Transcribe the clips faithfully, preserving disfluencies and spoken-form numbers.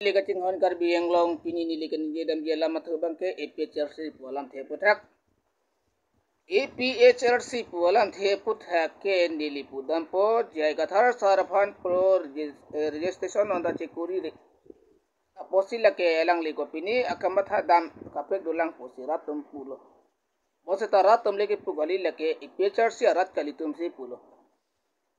Neli kachinghon Karbi Anglong, pini neli kaningje damji alam athu abangke A P H L C pu alamthe aphuthak. A P H L C pu alamthe aphuthak ke neli pudampo J I Kathar sir aphan pro regis-, eh, registration nonta chekuri re. Apotsi lake alangli ko pini akamatha dam kaprek dolang pusi rat atum pulo. Bonseta rat atum le kepu kali, lake A P H L C arat kalitum si pulo.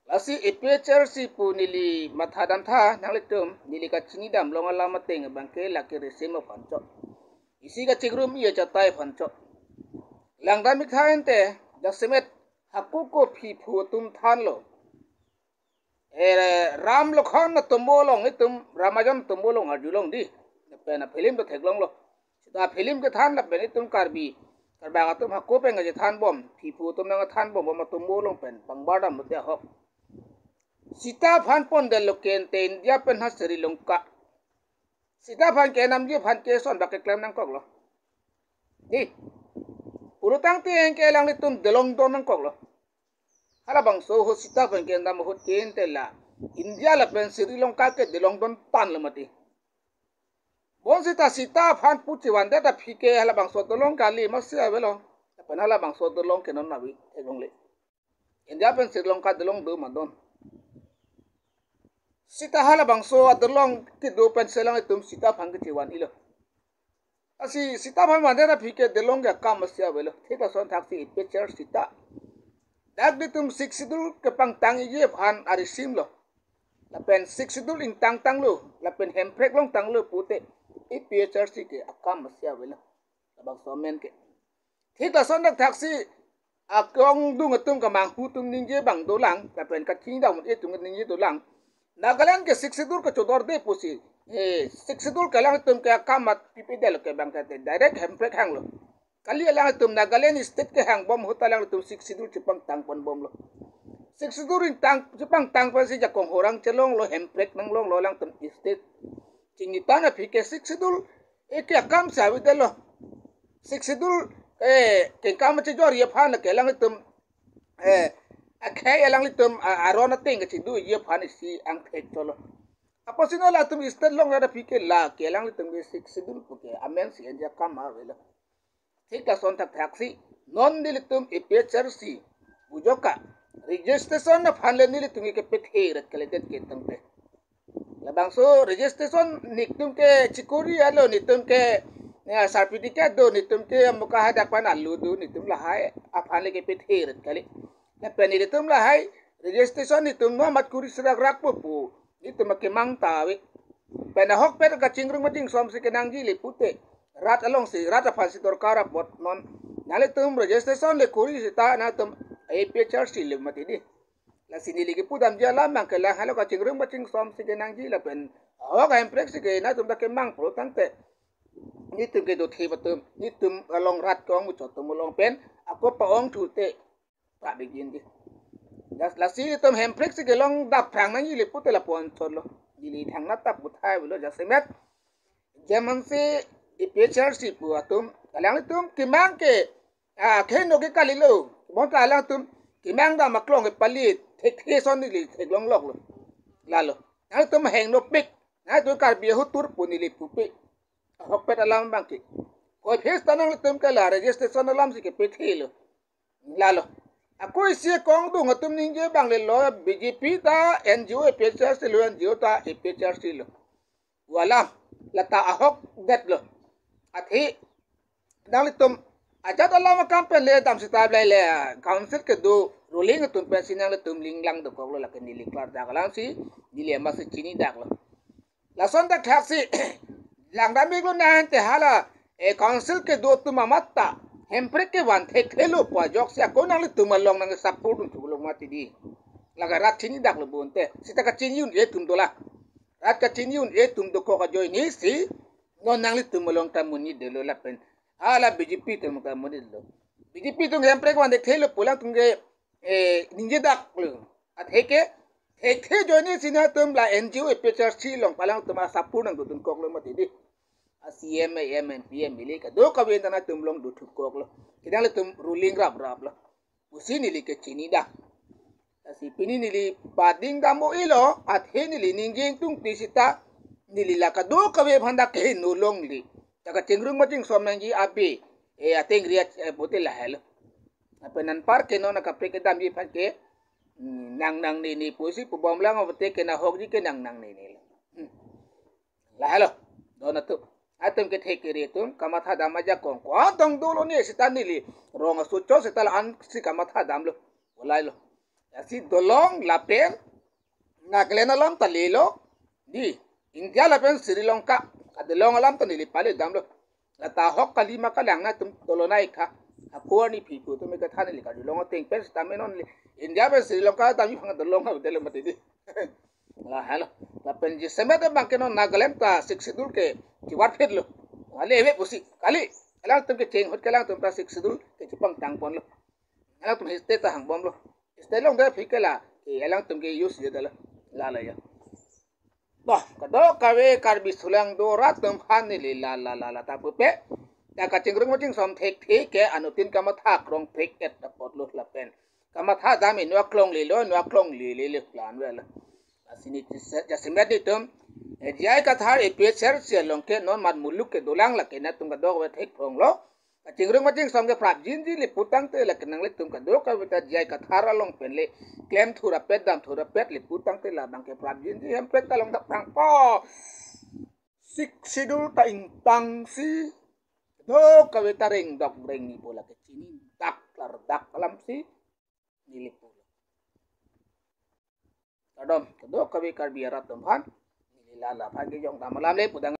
Lasi A P H L C pu neli matha damtha nanglitum, neli kachini damlong alam ateng abangke lake resim aphan chot. Isi kachingrum ye chatai aphan chot. Langdam ik tha ente, jasemet hako ko phi phu atum thanlo. Eh, Ram Lokhon atum along, itum Ramayon atum along arjulong di. Lapen a film ta theklonglo. Seta film kethan lapen itum Karbi, Karbak atum hako pen kachethan bom, phi phu atum nangthan bom, bom atum along pen pangbar dam mute ahok. Sita aphan pondetlo ke ente India pen ha Sri Lanka. Sita aphan kenamji aphan ke son bak keklem nangkoklo. Di. Pulotangte anke alanglitum dolong don nangkoklo. Halabangso ahut Sita aphan kendam ahut ke ente la India lapen Sri Lanka ke dolong don tanglo mati. Bonseta Sita aphan pu chevandet aphi ke halabangso dolong kali masi avelo. Lapen halabangso dolong ke non ave theklongle. India pen Sri Lanka dolong do ma don. Sita halabangso adolong kedo pen selang itum Sita aphan kechevan-ilo. Lasi Sita aphan vandet aphi ke dolong ke akam masi avelo. Thik lason thaksi A P H L C ta. Dak nelitum Sixth Schedule kepangtangji aphan arisimlo. Lapen Sixth Schedule ingtang tanglo, lapen hemprek long tanglo pute A P H L C ke akam masi avelo. Labangso amen ke. Thik lason dak thaksi akongdung atum kemanghu atum ningje abang dolang, lapen kachini dam atum ningje dolang. Nagaland ke Sixth Schedule kechodorde pusi. Eh, Sixth Schedule ke alanglitum ke akam mat pipedetlo ke abang ke direct hemprek hanglo. Kali alanglitum Nagaland state kehang bom ahut alanglitum Sixth Schedule chepangtang pon bomlo. Sixth Schedule ingtang chepangtang pensi jakong horang chelonglo, hemprek nanglonglo alangtum state. Chinitan aphi ke Sixth Schedule eke akam si avedetlo. Sixth Schedule, eh, kengkam chejorji aphan ke alanglitum, eh, akhei alanglitum, a-, aron ateng kechiduji aphan isi angthek cholo. Apotsi non latum state longrat aphi ke lake alanglitum ke Sixth Schedule puke amen si enja akam avelo. Thik lason thak thaksi non nelitum A P H L C bujoka registration aphan le nelitum ke kepetheret kalidet ke tangte. Labangso registration netum ke chikori alo, netum ke, ya, certificate do, netum ke amuka hadak pen alu do, netum lahai aphan le kepetheret kali. Lapen nelitum lahai registration netum no mat kuri serak rak po pu, netum akemang ta ave. Pen ahokpet kachingrum kachingsom si kenangji le pute. Rat alongsi, rat aphansi dorkar apot non. Nanglitum registration le kuri seta nangtum A P H L C le mati di. Lasi neli kepudamji alam abang ke lang halo kachingrum kachingsom si kenangji lapen ahok ahemprek si ke nangtum ta kemang pulotangte. Netum kedo thip atum, netum along rat kong muchot atum along pen ako pa-ong thu te. Pabegin di. Jas lasi netum hemprek si kelong daphrang nangji le pute lapu-an chotlo. Neli thangnat ta puthai avelo jasemet. Jamansi A P H L C pu atum, alanglitum kemang ke, ah, kheno ke kalilo. Bonta alangtum kemang dam aklong ke pali thekthe ason neli theklongloklo. Lalo. Nangtum hengno pik. Nangtum Karbi ahut tur pu neli pupe. Ahokpet alam abang ke. Koi phis ta nangtum ke la registration alam si kepethelo. Lalo. Ako isi kongdung atum ningje abang le lo B J P ta N G O A P H L C lo, N G O ta A P H L C lo. Walam lata ahokdetlo. Athe nanglitum ajat alam akam pen le dam seta blai le council kedo ruling atum pensi nanglitum linglang dokoklo lake neli klardak alam si neli amatsi chinidaklo. Lason dak thaksi langdam iklo nang te hala, eh, council kedo atum amat ta hemprek kevan thekthelo pu ajoksi ako nanglitum along nang support dun thulo mati di. Lake rat chinidaklo bonte. Seta kachini un-e atum dolang. Rat kachini un-e atum dokok ajoine si non nanglitum along ta monit detlo lapen hala B J P atum ta monit detlo. B J P atum hemprek van thekthelo pu alangtum ke, eh, ningjedaklo. Athe ke thekthe ajoine si nangtum la N G O A P H L C along pu alangtum a support nang dodunkoklo mati di. A C M, A M, M P, M L A kadokave ta nangtum along dothukoklo. Ke nanglitum ruling rapraplo pusi neli kechinidak. Lasi pini neli pading dam-o-ilo, athe neli ningje ingtungti seta neli la kadokave aphan ta kehingno longle. Ta kachingrung kachingsom nangji abe, eh, ateng riat, eh, bote lahelo. Lapen anparke non akaprek kedamji aphan ke, hmm, nang nangne ne pusi pubom lang, abote kenahokji ke nang nangne ne lo. Hmm. Lahelo, don atum. Atum kethek kere atum, kamatha dam ajakong. Ko-an tong dolo ne seta neli rong aso chot seta la-an si kamatha damlo. Olai lo. Lasi dolong lapen Nagaland alam ta lelo. Di, India lapen Sri Lanka adolong alam ta neli pale damlo. Lata ahok kali ma kali, nangtum dolonai kha. Hako arni phi pu atum kethan neli kadolong ateng pen sitame non neli India pen Sri Lanka ta mi phang dolong ha delo mati di. Lahelo. Lapen jasemet abang ke non Nagaland ta Sixth Schedule ke chiwar phit lo. Kali eve pusi. Kali. Alangtum kecheng ahut ke alangtum ta Sixth Schedule ke chepangtang ponlo. Alangtum state ta hangbomlo. State along ta aphi ke la, eh, alangtum ke use je dala. La la ya. Bah, kadokave Karbi sulang do rat atum aphan neli la la la la ta pupe. Ta kachingrung kachingsom thekthe ke anuttin kamatha krongphrek-et apotlo lapen kamatha dam inut aklong lelo, inut aklong lelelo plan vel. Lasi ne jasemet netum, eh, J I Kathar A P H L C along ke non mat muluk ke dolang, lake nangtum kadokave thekphronglo. Kachingrung kachingsom ke prapjinji le putangte, lake nanglitum kadokave ta J I Kathar along pen le klem thurapet dam thurapet le putangte labang ke prapjinji, Hemprek ta long ta prangpo. Sixth Schedule ta ingtangsi kadokave ta rengdok rengni po, lake chini dak klardak alamsi neli pulo. Kardom, kadokave Karbi arat atum aphan neli la la aphan kejong dam alam le pudang.